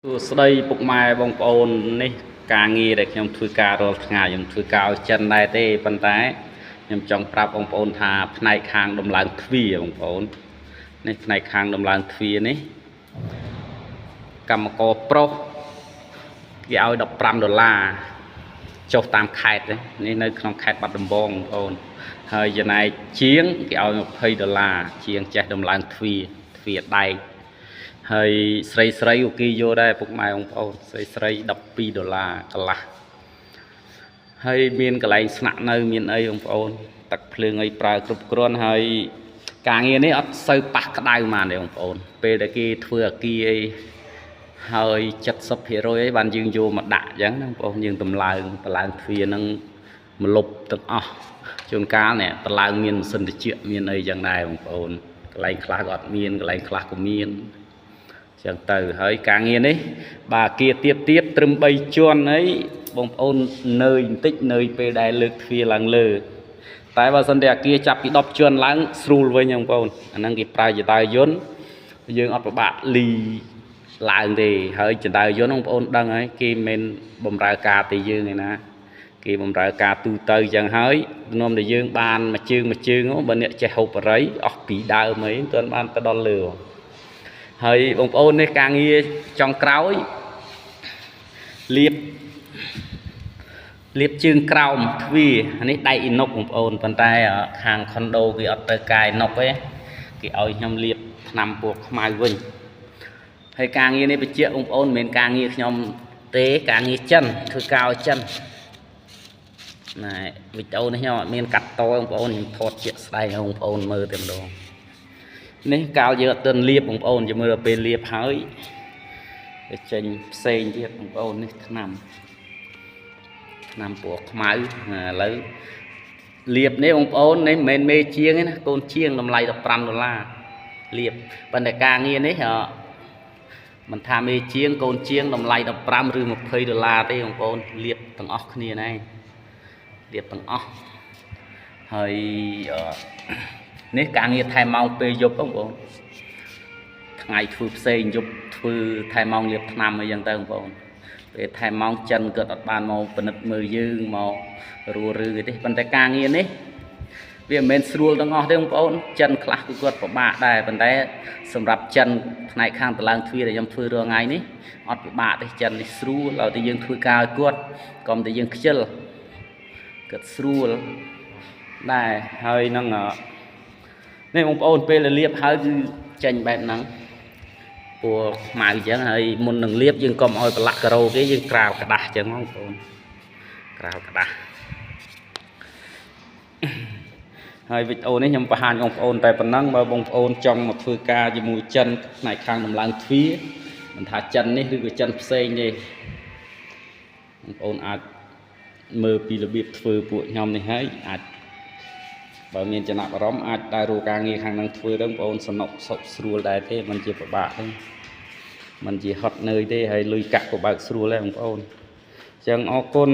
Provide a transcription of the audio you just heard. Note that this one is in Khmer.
សួស្តីពុកម៉ែបងប្អូននេះការងារដែលខ្ញុំធ្វើការរាល់ថ្ងៃខ្ញុំធ្វើការឲ្យចិនដែរទេប៉ុន្តែខ្ញុំចង់ប្រាប់បងប្អូនថាផ្នែកខាងដំឡើងទ្វារបងប្អូននេះផ្នែកខាងដំឡើងទ្វារនេះកម្មករប្រុសគេឲ្យ15ដុល្លារចុះតាមខេត្តនេះនៅក្នុងខេត្តបាត់ដំបងបងប្អូនហើយចំណែកជាងគេឲ្យ20ដុល្លារជាងចេះដំឡើងទ្វារដែកហើយស្រីស្រីក៏គេយកដែរពុកម៉ែបងប្អូនស្រីស្រី12ដុល្លារកន្លះហើយមានកន្លែងស្នាក់នៅមានអីបងប្អូនទឹកភ្លើងអីប្រើគ្រប់គ្រាន់ហើយការងារនេះអត់សូវប៉ះក្តៅហ្មងទេបងប្អូនពេលដែលគេធ្វើអាគារអីហើយ70%អីបានយើងយកមកដាក់អញ្ចឹងណាបងប្អូនយើងតម្លើងទ្វារហ្នឹងមលុបទាំងអស់ជួនកាលនេះតម្លើងមានម៉ាស៊ីនត្រជាក់មានអីចឹងដែរបងប្អូនកន្លែងខ្លះក៏អត់មានកន្លែងខ្លះក៏មានចឹងទៅហើយការងារនេះបាទអាគារទៀបទៀបត្រឹម3ជាន់អីបងប្អូននឿយបន្តិចនឿយពេលដែលលើកទ្វារឡើងលើតែបើសិនតែអាគារចាប់ពី10ជាន់ឡើងស្រួលវិញបងប្អូនអាហ្នឹងគេប្រើចដៅយន្តយើងអត់ពិបាកលីឡើងទេហើយចដៅយន្តបងប្អូនដឹងហើយគេមិនបំរើការទេយើងឯណាគេបំរើការទូទៅចឹងហើយនាំតែយើងបានមួយជើងបើអ្នកចេះហូបបរិយអស់ពីដើមអីមិនទាន់បានទៅដល់លើហើយបងប្អូននេះការងារចុងក្រោយលៀបជើងក្រោមទ្វារនេះដែកអ៊ីណុកបងប្អូនប៉ុន្តែខាងខុនដូគេអត់ត្រូវការអ៊ីណុកទេគេឲ្យខ្ញុំលាបថ្នាំពណ៌ខ្មៅវិញហើយការងារនេះបញ្ជាក់បងប្អូនមិនមែនការងារខ្ញុំទេការងារចិនធ្វើការឲ្យចិនណែវីដេអូនេះខ្ញុំអត់មានកាត់តបងប្អូនខ្ញុំថតជាក់ស្ដែងឲ្យបងប្អូនមើលតែម្ដងនេះកាលយើងអត់ទាន់លាបបងប្អូនចាំមើលដល់ពេលលាបហើយវាចេញផ្សេងទៀតបងប្អូននេះថ្នាំពណ៌ខ្មៅឥឡូវលាបនេះបងប្អូននេះមិនមែនមេជាងទេណាកូនជាងតម្លៃ15ដុល្លារលាបប៉ុន្តែការងារនេះមិនថាមេជាងកូនជាងតម្លៃ15ឬ20ដុល្លារទេបងប្អូនលាបទាំងអស់គ្នាណែលាបទាំងអស់ហើយនេះការងារថែមម៉ោងពេលយប់បងប្អូនថ្ងៃធ្វើផ្សេងយប់ធ្វើថែមម៉ោងលាបថ្នាំអីចឹងទៅបងប្អូនពេលថែមម៉ោងចិនគាត់អត់បានមកពិនិត្យមើលយើងមករួឬទេប៉ុន្តែការងារនេះវាមិនមែនស្រួលទាំងអស់ទេបងប្អូនចិនខ្លះគឺគាត់ពិបាកដែរប៉ុន្តែសម្រាប់ចិនផ្នែកខាងតឡើងទ្វារដែលខ្ញុំធ្វើរាល់ថ្ងៃនេះអត់ពិបាកទេចិននេះស្រួលឲ្យតែយើងធ្វើការឲ្យគាត់កុំតែយើងខ្ជិលគាត់ស្រួលដែរហើយនឹងនេះបងប្អូនពេលលាបហើយគឺចេញបែបហ្នឹងពណ៌ខ្មៅអញ្ចឹងហើយមុននឹងលាបយើងកុំឲ្យប្រឡាក់ការ៉ូគេយើងក្រាលក្តាស់អញ្ចឹងបងប្អូនក្រាលក្តាស់ហើយវីដេអូនេះខ្ញុំបង្ហាញបងប្អូនតែប៉ុណ្ណឹងបើបងប្អូនចង់មកធ្វើការជាមួយចិនផ្នែកខាងដំឡើងទ្វារមិនថាចិននេះឬក៏ចិនផ្សេងទេបងប្អូនអាចមើលពីរបៀបធ្វើពួកខ្ញុំនេះហើយអាចបើមានចំណាប់អារម្មណ៍អាចដើររកការងារខាងហ្នឹងធ្វើទៅបងប្អូនសំណុកសុខស្រួលដែរទេមិនជាពិបាកទេមិនជាហត់នឿយទេហើយលុយកាក់ក៏បើកស្រួលដែរបងប្អូនអញ្ចឹងអរគុណ